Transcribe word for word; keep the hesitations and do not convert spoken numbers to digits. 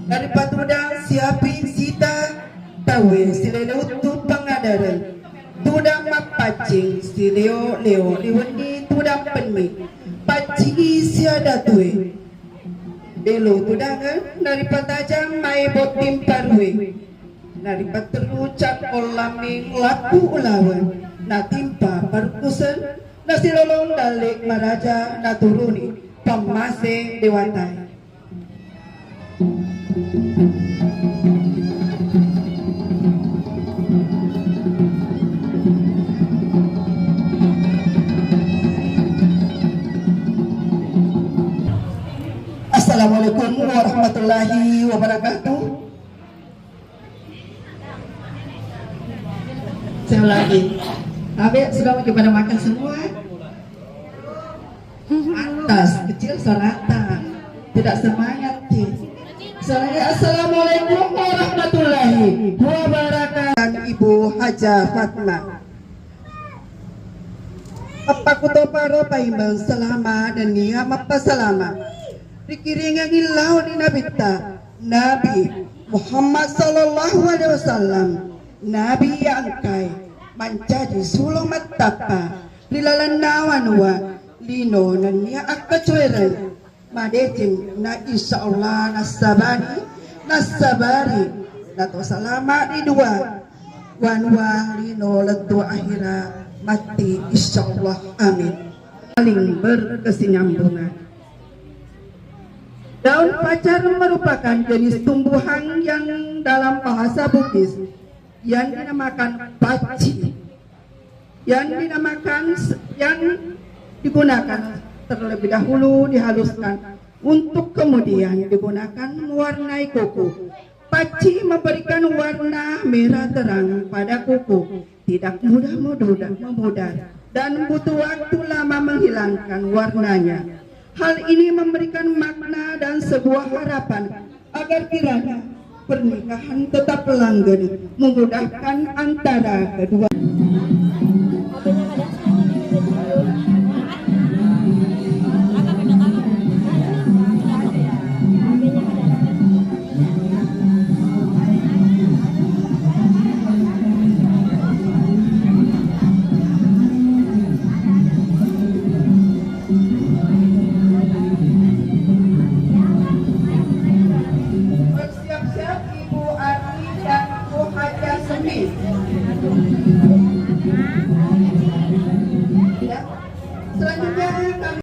Naripatudang siapi sita tauwe silele uttu pangadareng. Tudang mappaccing sileo-leo ri wenni tudang penni. Paccii siadatue. Delo tudangeng naripatajang mai botting parue. Naripatteru cakko lamming lakku ulaweng. Natimpa parukkuseng nasilolong dalle maraja naturuni pammase dewatae. Assalamualaikum warahmatullahi wabarakatuh. Saya lagi. Abe, sudah mau pada makan semua? Atas, kecil suarata. Tidak semangat, Ci. Saya lagi, assalamualaikum warahmatullahi wabarakatuh. Ibu Haja Fatma. Pappakutoparo paimeng salama nennia mappasalama. Rikiringengi lao ri Nabitta, Nabi Muhammad sallallahu alaihi wasallam, Nabi iya engkae mancaji sulo mattappa ri lalenna wanua lino nennia akkacuereng. Madeceng na insya Allah nassabari, nassabari, nato salama ri dua wanua lino lettu akhira matti insya Allah. Amin. Paling berkesinambungan. Daun pacar merupakan jenis tumbuhan yang dalam bahasa Bugis yang dinamakan paci, yang dinamakan s-, yang digunakan terlebih dahulu dihaluskan untuk kemudian digunakan mewarnai kuku. Paci memberikan warna merah terang pada kuku, tidak mudah memudar dan butuh waktu lama menghilangkan warnanya. Hal ini memberikan makna dan sebuah harapan agar kiranya pernikahan tetap langgeng, memudahkan antara kedua.